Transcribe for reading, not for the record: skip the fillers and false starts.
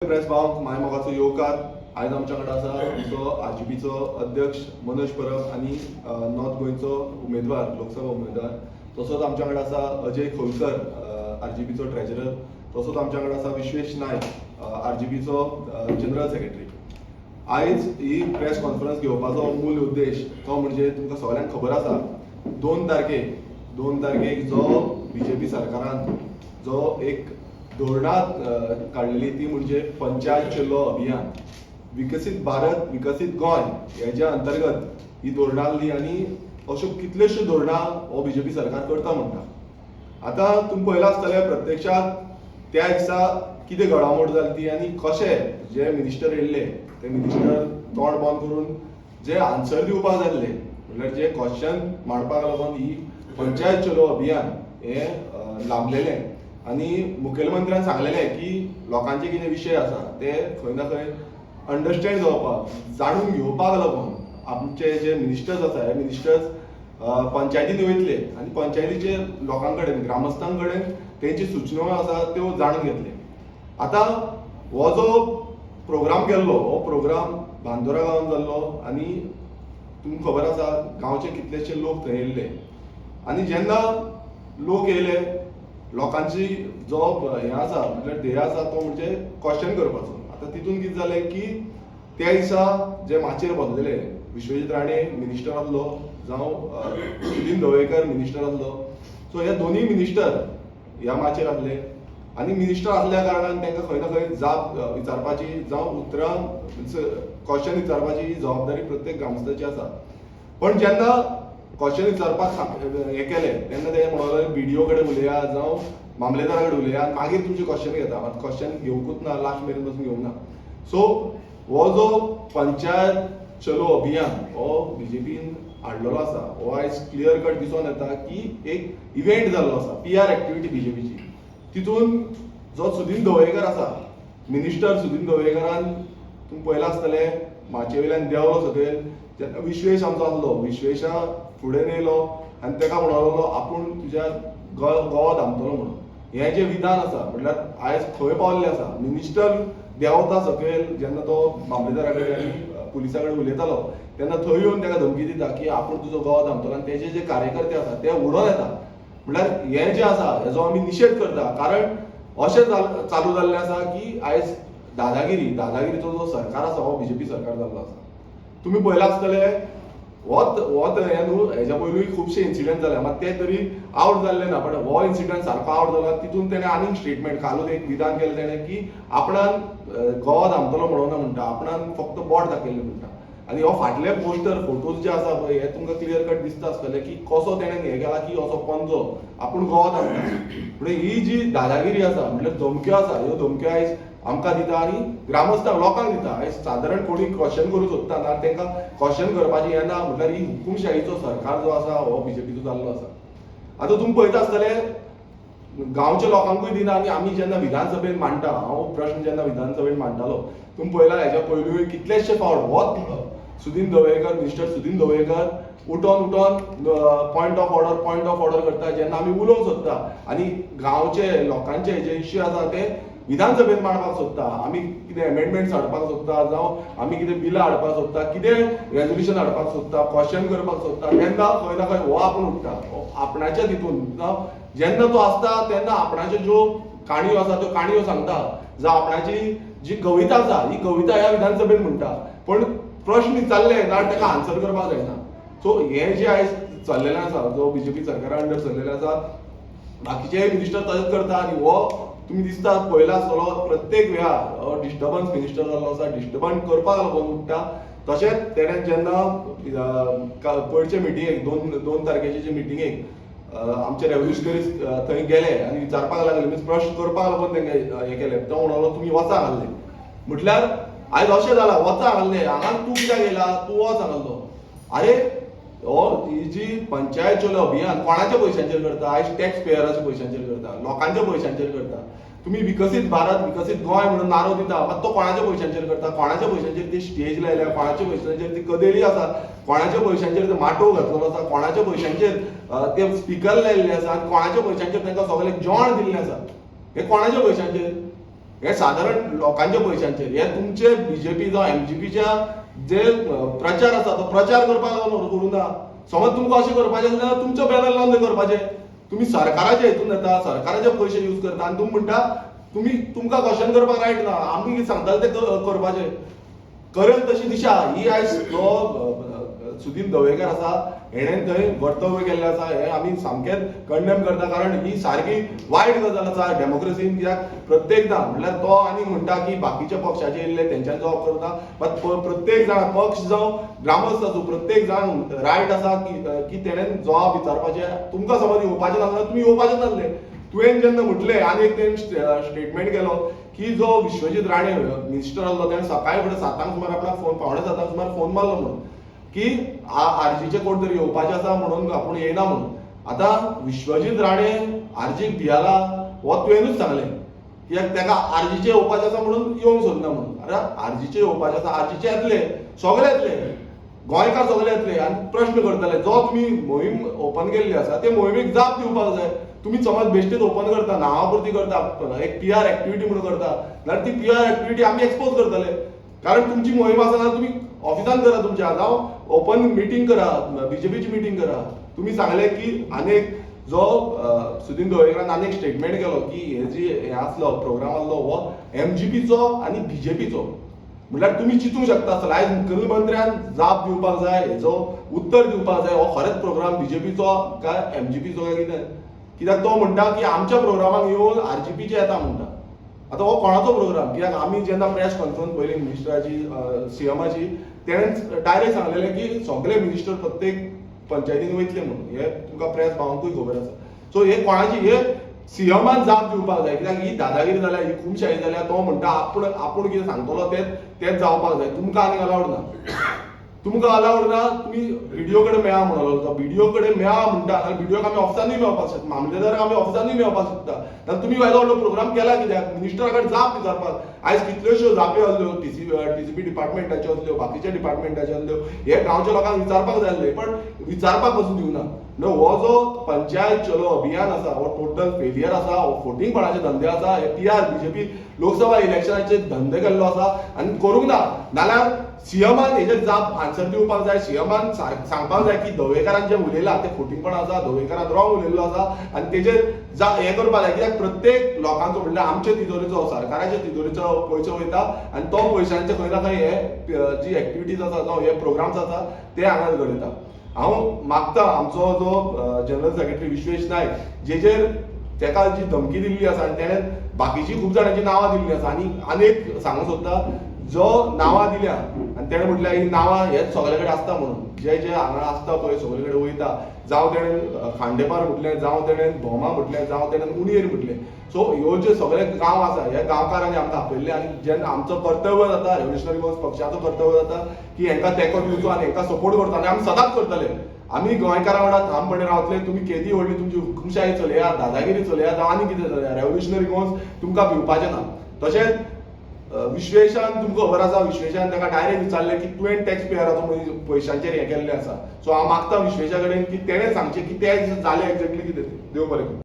Press भाव माय मोगाचो येवकार. आयज आमच्या कडेन आसा आमचो आरजीपीचो अध्यक्ष मनोज परब आनी नॉर्थ गोंयचो उमेदवार, लोकसभा उमेदवार. तसोच आमच्या कडेन आसा अजय खोलकर, आरजीपीचो ट्रेजरर. तसोच आमच्या कडेन आसा विश्वेश नायक, आरजीपीचो जनरल सेक्रेटरी. आयज ही प्रेस कॉन्फरन्स घेवपाचो मूल उद्देश तो म्हणजे तुमकां सगळ्यांक खबर आसा, 2 तारखेक जो बीजेपी सरकारान जो एक धोरणां काडलेली, ती म्हणजे पंचायत चलो अभियान. विकसीत भारत विकसीत गोंय हेज्या अंतर्गत ही धोरणां आसली आनी अश्यो कितल्योश्यो धोरणां हो बीजेपी सरकार करता म्हणटा. आतां तुमी पळयलां आसतलें प्रत्यक्षात त्या दिसा कितें घडामोड जाली ती आनी कशे जे मिनिस्टर येयल्ले ते मिनिस्टर तोंड बंद करून जे आन्सर दिवपाक जाल्ले, म्हणल्यार जे क्वेश्चन मांडपाक लागून ही पंचायत चलो अभियान हे लाबलेलें आनी मुखेलमंत्र्यान सांगलेलें की लोकांचे कितें विशय आसा ते खंय ना खंय अंडरस्टँड जावपाक, जाणून घेवपाक लागून आमचे जे मिनिस्टर्स आसा, हे मिनिस्टर्स पंचायतीन वयतले आनी पंचायतीचे लोकां कडेन, ग्रामस्थां कडेन तेंची सुचोवण्यो आसा त्यो जाणून घेतले. आतां हो जो प्रोग्राम केल्लो, हो प्रोग्राम बांदोरा गांवांत जाल्लो आनी तुमकां खबर आसा, गांवचे कितलेशे लोक थंय येयल्ले. आनी जेन्ना लोक येयले, लोकांची जो हें आसा, म्हटल्यार ध्येय आसा, तो म्हणजे क्वेश्चन करपाचो. आतां तितून कितें जालें की त्या दिसा जे माचयेर बसलेले विश्वजीत राणे मिनिस्टर आसलो जावं सुदीन ढवळीकर मिनिस्टर आसलो, सो हे दोनूय मिनिस्टर ह्या माचयेर आसले आनी मिनिस्टर आसल्या कारणान तांकां खंय ना खंय जाप विचारपाची जावं उतरां क्वेश्चन विचारपाची ही जबाबदारी प्रत्येक ग्रामस्थाची आसा. पण जेन्ना क्वेश्चन विचारपाक हें केलें तेन्ना ते म्हणूंक लागले, बीडीओ कडेन उलया जावं मामलेदारा कडेन उलया, मागीर तुमचें क्वेश्चन घेता. मात क्वेश्चन घेवंकूच ना, लास्ट मेरेन पसून घेवंक ना. सो हो जो पंचायत चलो अभियान हो बीजेपीन हाडलेलो आसा, हो आयज क्लियर कट दिसून येता की एक इव्हेंट जाल्लो आसा, पीआर एक्टिविटी बीजेपीची. तितून जो सुदीन ढवळीकर आसा मिनिस्टर, सुदीन ढवळीकरान तुमी पळयलां आसतलें, माचये वयल्यान देंवलो सकयल जेन्ना विश्वेश आमचो आसलो, विश्वेशा फुडें येयलो आनी ताका म्हणूंक लागलो, आपूण तुज्या गोवा धांपतलो म्हणून. हें जें विधान आसा, म्हटल्यार आयज खंय पावल्लें आसा. मिनिस्टर देंवता सकयल जेन्ना तो मामलेदारा कडेन आनी पुलिसा कडेन उलयतालो तेन्ना थंय येवन ताका धमकी दिता की आपूण तुजो गोवा धांपतलो आनी तेजे जे कार्यकर्ते आसा ते उडोन येता. म्हटल्यार हें जें आसा हेजो आमी निशेध करता, कारण अशें चालू जाल्लें आसा की आयज दादागिरी, दादागिरीचो जो सरकार आसा हो बीजेपी सरकार जाल्लो आसा. तुमी पळयलां आसतलें, होच होच हें न्हू, हेज्या पयलूय खुबशे इन्सिडंट जाले, मात ते तरी आवट जाल्ले ना, पण हो इन्सिडंट सारको आवट जाला. तितून तेणें आनीक स्टेटमेंट, कालूच एक विधान केलें तेणें की आपणान गोवा धांपतलो म्हणून ना म्हणटा, आपणान फक्त बोट दाखयल्लें म्हणटा. आनी हो फाटले पोस्टर फोटोज जे आसा पळय, हे तुमकां क्लियर कट दिसता आसतले की कसो तेणें हें केला की असो पंजो आपूण गोवा धांपता. म्हणजे ही जी दादागिरी आसा, म्हटल्यार धमक्यो आसा, ह्यो धमक्यो आयज आमकां दिता आनी ग्रामस्थांक, लोकांक दिता. आयज सादारण कोणी क्वेश्चन करूंक सोदता ना, तांकां क्वेश्चन करपाची येना. म्हटल्यार ही हुकुमशाहीचो सरकार जो आसा हो बीजेपीचो जाल्लो आसा. आतां तुमी पळयता आसतले, गांवच्या लोकांकूय दिना. आनी आमी जेन्ना विधानसभेन मांडटा, हांव प्रश्न जेन्ना विधानसभेन मांडटालो, तुमी पळयला हेज्या पयलूय कितलेशे फावट होच सुदीन ढवळीकर, मिनिस्टर सुदीन ढवळीकर उठोन उठोन point of order, point of order करता जेन्ना आमी उलोवंक सोदता आनी गांवचे लोकांचे जे इश्यू आसा ते विधानसभेन मांडपाक सोदता, आमी कितें एमेंडमेंट्स हाडपाक सोदता जावं आमी कितें बिलां हाडपाक सोदता, कितें रेजोल्युशन हाडपाक सोदता, क्वेश्चन करपाक सोदता, तेन्ना खंय ना खंय हो आपूण उठ्ठा. हो आपणाच्या तितून जावं जेन्ना तो आसता तेन्ना आपणाच्यो ज्यो काणयो आसा त्यो काणयो सांगता, जावं आपणाची जी कविता आसा ही कविता ह्या विधानसभेन म्हणटा, पण प्रश्न विचारले जाल्यार ताका आन्सर करपाक जायना. सो हें जें आयज चल्लेलें आसा, जो बीजेपी सरकारा अंडर चल्लेलें आसा, बाकीचे मिनिस्टर तशेंच करता. आनी हो तुमी दिसता पळयला आसतलो, प्रत्येक वेळार डिस्टर्बन्स मिनिस्टर जाल्लो आसा, डिस्टर्बन्स करपाक लागून उठ्ठा. तशेंच तेणें जेन्ना पयरचे मिटिंगेक, 2 2 तारखेचे जे मिटिंगेक आमचे रेव्होल्युशनरीज थंय गेले आनी विचारपाक लागले, मिन्स प्रश्न करपाक लागून तेंकां हें केलें, तो म्हणलो तुमी वचा घाल्ले. म्हटल्यार आयज अशें जालां, वचा घाल्ले, हांगा तूं कित्याक येयला, तूं वच हांगासलो. अरे, हो ही जी पंचायत चलो अभियान कोणाच्या पयशांचेर करता? आयज टॅक्स पेयराच्या पयशांचेर करता, लोकांच्या पयशांचेर करता. तुमी विकसीत भारत विकसीत गोंय म्हणून नारो दिता, मात तो कोणाच्या पयशांचेर करता? कोणाच्या पयशांचेर ती स्टेज लायल्या? कोणाच्या पयशांचेर ती कदेली आसा? कोणाच्या पयशांचेर ते माटोव घातलेलो आसा? कोणाच्या पयशांचेर ते स्पिकर लायिल्ले आसा? आनी कोणाच्या पयशांचेर तांकां सगळें जेवण दिल्लें आसा? हे कोणाच्या पयशांचेर? हे सादारण लोकांच्या पयशांचेर हे तुमचे बीजेपी जावं एमजीपीच्या जे प्रचार आसा तो प्रचार करपाक लागून करूं ना. समज तुमकां अशें करपाचें आसलें जाल्यार तुमचो बॅनर लावन तें करपाचें. तुमी सरकाराच्या हितून येता, सरकाराचे पयशे यूज करता आनी तुमी म्हणटा तुमी तुमकां क्वेश्चन करपाक रायट ना, आमी कितें सांगताले तें करपाचें. करेल तशी दिशा ही आयज जो सुदीप दवेकर आसा हेणें थंय वर्तव्य केल्लें आसा हें आमी सामकेंच कंडेम करता, कारण ही सारकी वायट गजाल आसा डेमोक्रेसीन. कित्याक प्रत्येकदां म्हणल्यार तो आनी म्हणटा की बाकीच्या पक्षाचे येयल्ले तेंच्यानी जॉब करता, बट प्रत्येक जाण पक्ष जावं ग्रामस्थ आसूं प्रत्येक जाण रायट आसा की तेणेन जबाब विचारपाचें. तुमकां समज येवपाचें नासलें तुमी येवपाचें नासलें. तुवें जेन्ना म्हटलें आनी एक तेणें स्टेटमेंट केलो की जो विश्वजीत राणे मिनिस्टर आसलो तेणें सकाळी फुडें 7 सुमार आपणाक फोन 6:45 सुमार फोन मारलो म्हणून की आरजीचे कोण तरी येवपाचे आसा म्हणून आपूण येयना म्हणून. आतां विश्वजीत राणे आरजीक भियाला हो तुवेंनूच सांगलें कित्याक तेका आरजीचे येवपाचे आसा म्हणून येवंक सोदना म्हणून. अरे आरजीचे येवपाचे आसा, आरजीचे येतले, सगळे येतले, गोंयकार सगळे येतले आनी प्रश्न करतले. जो तुमी मोहीम ओपन केल्ली आसा ते मोहिमेक जाप दिवपाक जाय. तुमी समज बेश्टेच ओपन करता, नांवा पुरती करता, एक पी आर एक्टिविटी म्हणून करता, जाल्यार ती पी आर एक्टिविटी आमी एक्सपोज करतले. कारण तुमची मोहीम आसा जाल्यार तुमी ऑफिसान करा तुमच्या, जावं ओपन मिटींग करा, बीजेपीची मिटींग करा. तुमी सांगले की आनी जो सुदीन दवेकरान आनी एक स्टेटमेंट केलो की हे जी हे आसलो प्रोग्राम आसलो हो एमजीपीचो आनी बीजेपीचो, म्हणल्यार तुमी चिंतूंक शकता आसतले. आयज मुखेलमंत्र्यान जाप दिवपाक जाय, हेजो उत्तर दिवपाक जाय, हो खरेंच प्रोग्राम बीजेपीचो काय एमजीपीचो काय कितें. कित्याक तो म्हणटा की आमच्या प्रोग्रामाक येवन आरजीपीचे येता म्हणटा. आतां हो कोणाचो प्रोग्राम? कित्याक आमी जेन्ना प्रेस कॉन्फरन्स पळयली मिनिस्टराची, सीएमाची, तेणें डायरेक्ट सांगलेलें की सगळे मिनिस्टर प्रत्येक पंचायतीन वयतले म्हणून. हे तुमकां प्रेस भावांकूय खबर आसा. सो हे कोणाची हे सीएमान जाप दिवपाक जाय, कित्याक ही दादागिरी जाल्या, ही खुमशाही जाल्या. तो म्हणटा आपूण आपूण कितें सांगतलो तें तेंच जावपाक जाय. तुमकां आनीक अलावड ना, तुमकां अलावड ना. तुमी बीडीओ कडेन मेळा म्हणलो तो, बीडीओ कडेन मेळा म्हणटा जाल्यार बीडीओक आमी ऑफिसानूय मेळपाक शकता, मामलेदाराक आमी ऑफिसानूय मेळपाक शकता. जाल्यार तुमी येदो व्हडलो प्रोग्राम केला कित्याक? मिनिस्टरा कडेन जाप विचारपाक. आयज कितल्योश्यो जाप्यो आसल्यो, टीसीपी डिपार्टमेंटाच्यो आसल्यो, बाकीच्या डिपार्टमेंटाच्यो आसल्यो, हे गांवच्या लोकांक विचारपाक जाय आसले, पण विचारपाक पसून दिवना. न्हू हो जो पंचायत चलो अभियान आसा हो टोटल फेलियर आसा, हो फोटिंगपणाचे धंदे आसा. हे पी आर बीजेपी लोकसभा इलेक्शनाचे धंदे केल्लो आसा आनी करूंक ना. नाल्यार सीएमान हेजेर जाप आन्सर दिवपाक जाय. सीएमान सांगपाक जाय की दवेकरान जें उलयलां तें फोटिंगपण आसा, दवेकरान रॉंग उलयल्लो आसा आनी तेजेर हें करपाक जाय. कित्याक प्रत्येक लोकांचो म्हणल्यार आमचे तिजोरीचो, सरकाराचे तिजोरीचो पयसो वयता आनी तो पयशांचे खंय ना खंय हे जी एक्टिविटीज आसा जावं हे प्रोग्राम्स आसा ते हांगा घडयता. हांव मागता आमचो जो जनरल सेक्रेटरी विश्वेश नायक जेजेर तेका जी धमकी दिल्ली आसा आनी तेणें बाकीची खूब जाणांची नांवां दिल्ली आसा, आनी आनी एक सांगूंक सोदता जो नांवां दिल्या आनी तेणें म्हटल्यार ही नांवां हेच सगळे कडेन आसता म्हणून, जे जे हांगा आसता पळय सगळे कडेन वयता, जावं तेणें खांडेपार म्हटलें, जावं तेणें भोमा म्हटलें, जावं तेणें उणेर म्हटलें. सो ह्यो ज्यो सगळे गांव आसा ह्या गांवकारांनी आमकां आपयल्ले आनी जेन्ना आमचो कर्तव्य जाता, रेव्होल्युशनरी गोवन्स पक्षाचो कर्तव्य जाता की हेंकां तेंको दिवचो आनी हेंकां सपोर्ट करचो आनी आमी सदांच करतले. आमी गोंयकारां वांगडा ठामपणे रावतले. तुमी केदी व्हडली तुमची हुकुमशाही चलया, दादागिरी चलया, जावं आनी कितें चलया, रेव्होल्युशनरी गोवन्स तुमकां भिवपाचें ना. तशेंच विश्वेशान तुमकां खबर आसा, विश्वेशान ताका डायरेक्ट विचारलें की तुवें टॅक्स पेयराचो पयशांचेर हें केल्लें आसा. सो हांव मागता विश्वेशा कडेन की तेणें सांगचें की तें जालें एक्झॅक्टली कितें तें. देव बरें करूं.